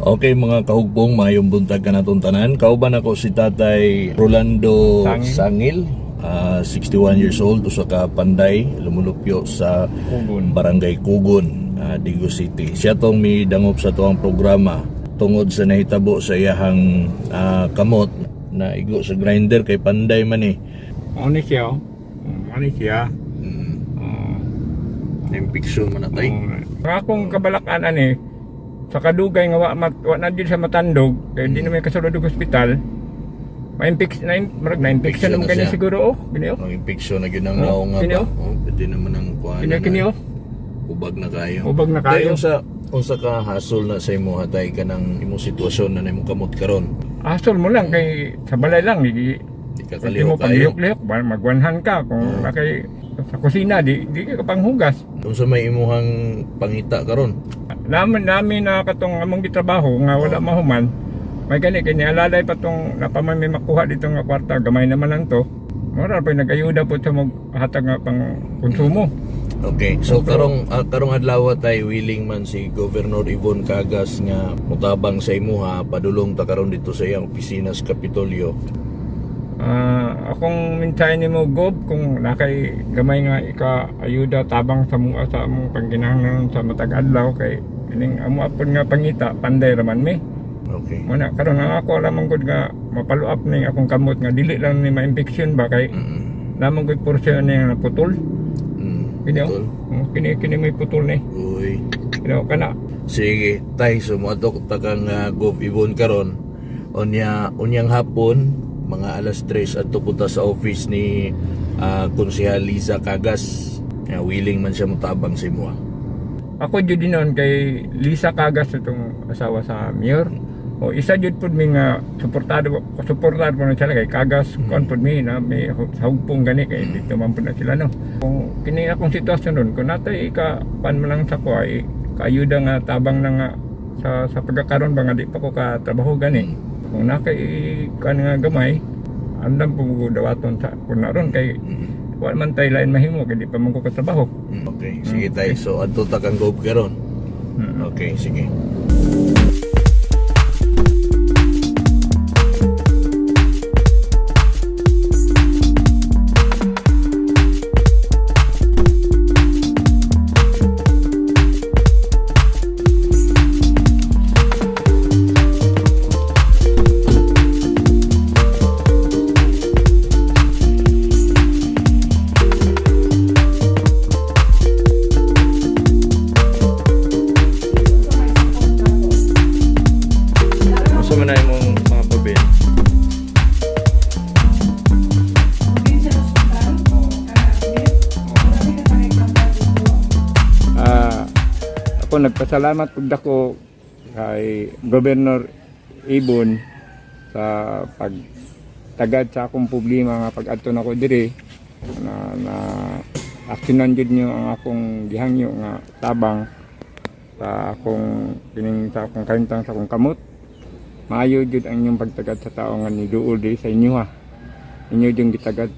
Okay mga kahugbong, maayong buntag kanatong tanan. Kauban ako si Tatay Rolando Sangil. Sangil, 61 years old, usa ka panday, lumulupyo sa Kugon. Barangay Kugon, Digos City. Siya tong midangop sa tuang programa tungod sa nahitabo sa iyahang kamot na igo sa grinder kay panday man eh. Ano siya? Oh. Ano siya? Oh. Infection man na tay. Oh. Ang akong kabalakan ani sa kadugay nga wa, mat, wa na jud sa matandog kay di na may kasulod og ospital. Ma-infection na murag na infection Infection naman na kani siya. siguro oh. Kini oh. Ang infection na gyud ang Oh, naong nga kini, ba. oh. Oh, pwede naman ang kuan. Kini kini oh. Ubag na kayo. Ubag na kayo. Tay, unsa ka hasol na sa imo hatay ka ng imong sitwasyon na imong kamot karon? Asol mo lang kay sa balay lang di Di ka di mo kalihok kayo. paglihok-lihok ba magwanhan ka kung kay sa kusina di di ka panghugas. Unsa may imuhang pangita karon? Namin namin na katong among gitrabaho nga wala mahuman. May gani kay nialalay pa tong napaman may makuha dito nga kwarta gamay naman lang to. Mura pa nag-ayuda po sa maghatag nga pang konsumo. Okay. So karong adlaw tay willing man si Governor Yvonne Cagas nga mutabang sa imuha padulong ta karon dito sa iyang opisina sa Kapitolyo. Akong mensahe nimo Gob kung nakay gamay nga ika ayuda tabang sa mua sa among pangginahanglan sa matag adlaw kay kining amo apon nga pangita panday raman mi. Okay. Muna karon ang ako lamang gud nga mapalo up ning akong kamot nga dili lang ni ma-infection ba kay lamang gud portion ni nga naputol. Kini oh. Putol. Oh, kini kini may putol ni. Uy. Kini oh, kana. Sige, tay sumuadto ta kang Gov Yvonne karon. Unya unyang hapon mga alas 3 adto punta sa office ni Konsehal Liza Cagas. Nga willing man siya mutabang sa imuha. Ako jud din kay Lisa Cagas itong asawa sa mayor. O isa jud pud mi nga suportado suportado po na sila kay Cagas kuan pud mi na may sa hugpong gani kay dito man pud na sila no. Kung kini akong sitwasyon ron kung natay ika pan man lang sa ko ay kaayuda nga tabang na nga sa pagkakaron ba nga di pa ko ka trabaho gani. Kung nakay kuan nga gamay andam po ko dawaton sa kun na ron kay wa man tay lain mahimo kay di pa man ko katrabaho. Okay, sige tay. So adto ta kang Gov karon. Okay, sige. Unsa man na imong mga papel? Ako nagpasalamat pud ako kay Governor Ibon sa pagtagad sa akong problema nga pag-adto nako diri na na aksyonan jud niyo ang akong gihangyo nga tabang sa akong kining sa akong kahimtang sa akong kamot. Maayo jud ang inyong pagtagad sa tao nga niduol diri sa inyo ha. Inyo jud gitagad